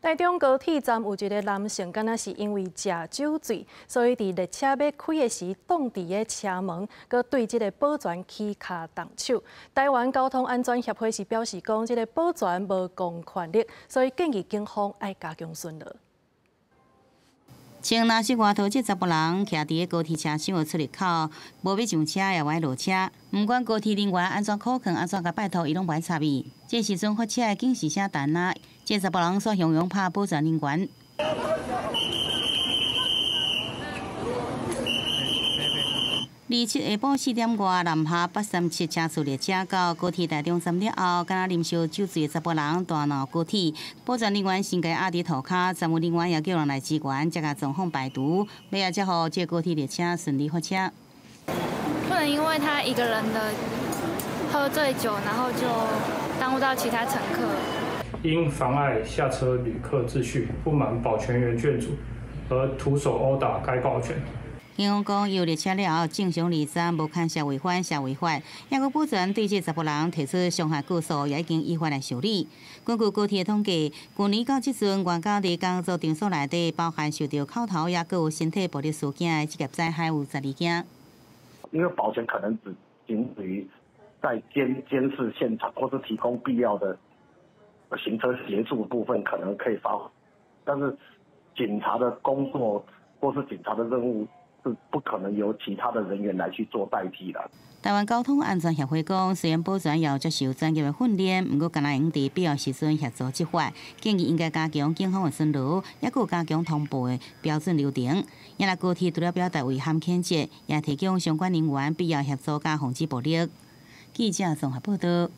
台中高鐵站有一个男性，敢若是因為食酒醉，所以佇列車欲開的時，擋佇个車門，閣對這个保全起跤動手。台灣交通安全協會是表示講，這个保全無公權力，所以建議警方愛加強巡邏。穿藍色外套這查埔人，徛佇个高鐵車廂的出入口，無欲上車也無愛落車。毋管高鐵人員按怎苦勸，按怎共拜託，伊攏無愛插伊。這時陣發車的警示聲彈啊，這查埔人煞雄雄拍保全人員。27下晡4點外，南下837車次列車到高鐵台中站了後，敢若啉燒酒醉的查埔人大鬧高鐵，保全人員先共壓佇塗跤，站務人員也叫人來支援，才共狀況排除，尾仔才予這高鐵列車順利發車。不能因為他一個人的喝醉酒，然後就耽誤到其他乘客。因妨礙下車旅客秩序，不滿保全員勸阻，而徒手毆打該保全。警方講，由列車了後正常離站，無牽涉違反社違法。抑閣保全對這查埔人提出傷害告訴，也已經依法來受理。根據高鐵統計，去年到這陣，員工佇工作場所內底，包含受著口頭抑閣有身體暴力事件的職業災害有12件。因為保全可能只僅止於在監視現場，或是提供必要的行車協助部分，可能可以發揮，但是警察的工作或是警察的任務，是不可能由其他的人員來去做代替的。台灣交通安全協會講，雖然保全要接受專業的訓練，毋過敢若會用佇必要時陣協助執法，建議應該加強警方的巡邏，抑閣加強通報的標準流程。也若高鐵除了表達遺憾譴責，也提供相關人員必要協助佮防止暴力。記者綜合報道。